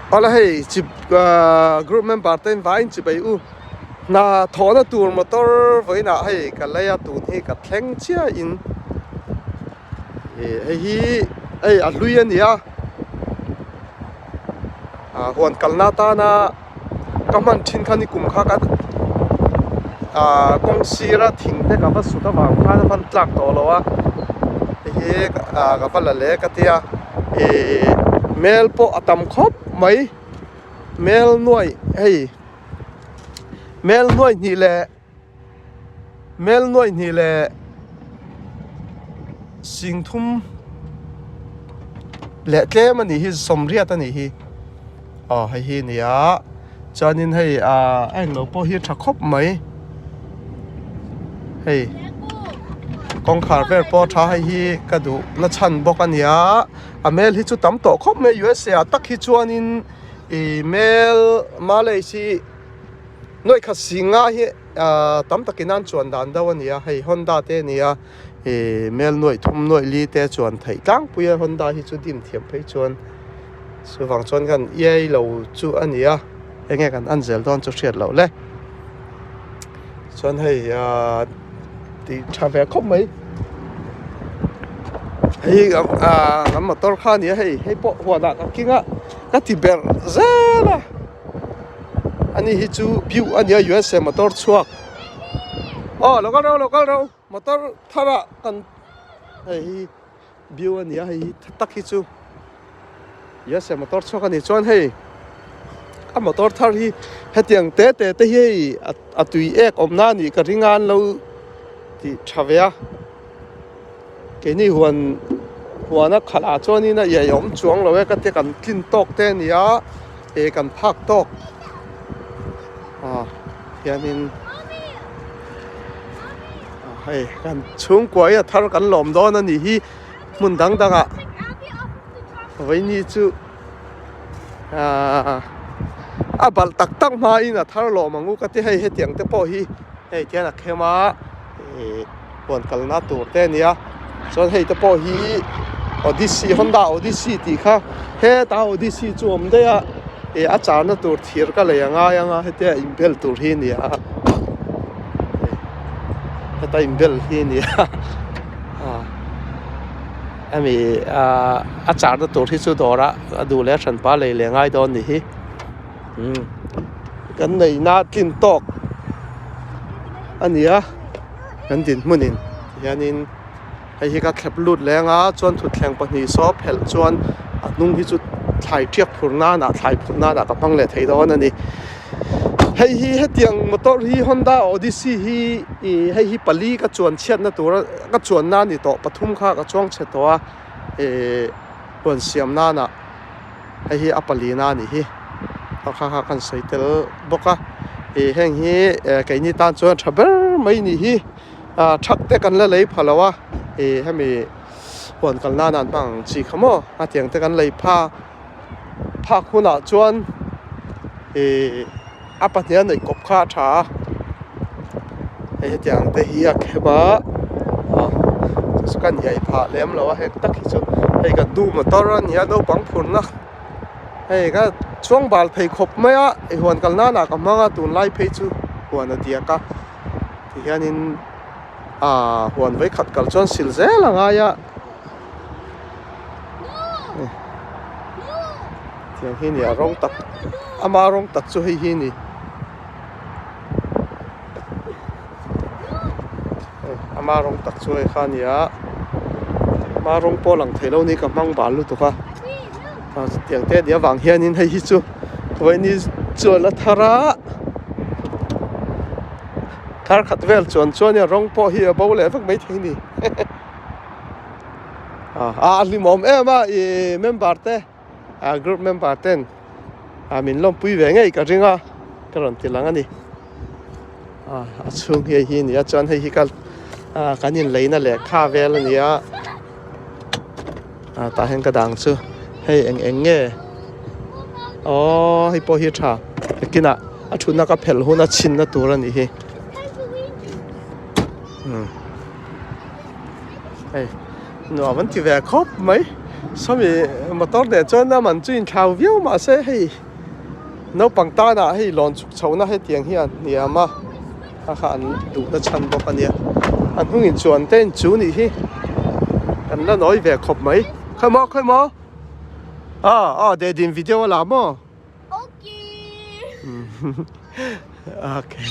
Awle hei chi ahh group member te vaiin chibai u hna thawhna tur motor vawiinah hei ka lei a tun hi ka thleng chiahin ih hei hi hei a hlui a ni a ah huan kalna atana ka hman thin kha ni kum kha ka ah kawng sira thing te ka va sut avang khan a hman tlak tawh lo a hei hi ah ka va la leh ka tia ih mel pawh a tam khawp mai mel nuaih hei mel nuaih hnih leh mel nuaih hnih leh singthum leh tlem a nih hi sawmriat a nih hi. Aw hei hi a ni a chuanin hei ah a englo pawh hi a tha khawp mai hei kawngkhar vel pawh a tha hei hi ka duh na chhan bawk a ni a a hmel hi chu tam tawh khawp mai U_S_A ah tak hi chuanin ih hmel mileage hi nuaih khat si nga hi ah tam takin an chuan dan deuh a ni a hei Honda te a ni a ih hmel nuaih thum nuaih li te chuan theih tlangpui a Honda hi chu dim thiam phei chuan. Chuvang chuan kan iai lo chu a ni a, enge kan en zel dawn chu hriat loh le. Chuan hei ahh tih tha ve khawp mai. Hei ahh kan motor kha a ni a hei, hei pawh huanah ka king a, ka ti ber zel a. Ani hi chu biu a ni a U_S_A motor chhuak. Aw lo kal ro lo kal ro motor thar ah kan hei hi. View a ni a hei hi tha tak hi chu USA motor chhuak a ni chuan hei a motor thar hi hetiang te te te hi hei a tui ek awmna a nih ka ring a an lo tih tha ve a keini huan huan a khalh ah chuanin a iai awm chuang lo e ka tia kan tlin tawk te a ni a eh kan phak tawk ah hianin. Hei kan chhungkua hi a thar kan lawm dawn a nih hi hmun dang dang ah vawiini chu ahh a balh tak tak hmain a thar lawm ang u ka ti hei hetiang te pawh hi hei tihian a khem a ihh huan kalna tur te a nia chuan hei te pawh hi odyssey honda odyssey tih kha hetah odyssey chu a awm daih a ih a charna tur thir ka lei a ngai ang a hetia inbel tur hi a ni a. Heta inbel hi a ni a ah hemi ah a charna tur hi chu dawrah a duh leh a hranpa lei leh ngai dawn a nih hi umm kan neihna tlin tawk a ni a kan dinhmunin tihianin hei hi ka thlep lut leng a chuan thutthleng pahnih saw phelh chuan a hnung hi chu thlai tiak phur nanah thlai phurh nanah ka hmang leh thei dawn a ni. Hei hi hetiang motor hi Honda Odyssey hi ih hei hi pali ka chuan chhiatna tura ka chuan na a ni tawh pathum kha ka chuang chhe tawh a ih huan siam nanah hei hi a pali na a nih hi kha kha kha kan sawi tel bawk a ih heng hi keini tan chuan tha ber mai a nih hi ah truck te kan la lei pha lo a ih hemi huan kal nana an hmang ang chi kha maw hetiang te kan lei pha. Phak hunah chuan ihh a pahnih a neih kawp kha a tha a hei hetiang te hi a khem a ah chu chu ka niaih phah lem lo a heng tak hi chu hei kan duh motor a ni a naupang phurna hei ka chuang bal phei khawp mai a huan kal nan ah ka hmang a tunlai phei chu huan a diak a tihianin ah huan vawikhat kal chuan sil zel a ngai a. Tiang hi a ni a rawng tak ama rawng tak chu hei hi a ni ama rawng tak chu hei kha a ni a ama rawng pawh a lang thei lo a ni ka hmang bal lutuk a tiang te a nih avang hianin hei hi chu vawiin chuan a thar a thar khat vel chuan chuan rawng pawh hi a bo leh vek maithei a ni. A hlimawm em a ih member te ah group member ten ah min lawmpui ve ngei ka ring a ka rawn ti lang a ni ah a chhung hi hei hi a ni a chuan hei hi ka ah kan inleina lehkha vel a ni a ah tah hian ka dang chu hei eng eng nge aww hei pawh hi a tha nakinah a thutna ka phelh hun a chhinna tur a nih hi. Hei nuam an ti ve khawp mai. Sawmi motor nen chuan a man chu inthlau viau mahse hei naupang tanah hei lawn chhuk chhohna hetiang hian hniam a kha kha an duhna chhan bawk a nia a hnung inchuan te inchu nih hi kan la nawi ve khawp mai khawi maw khawi maw ah ah dehdin video a la maw. Okay.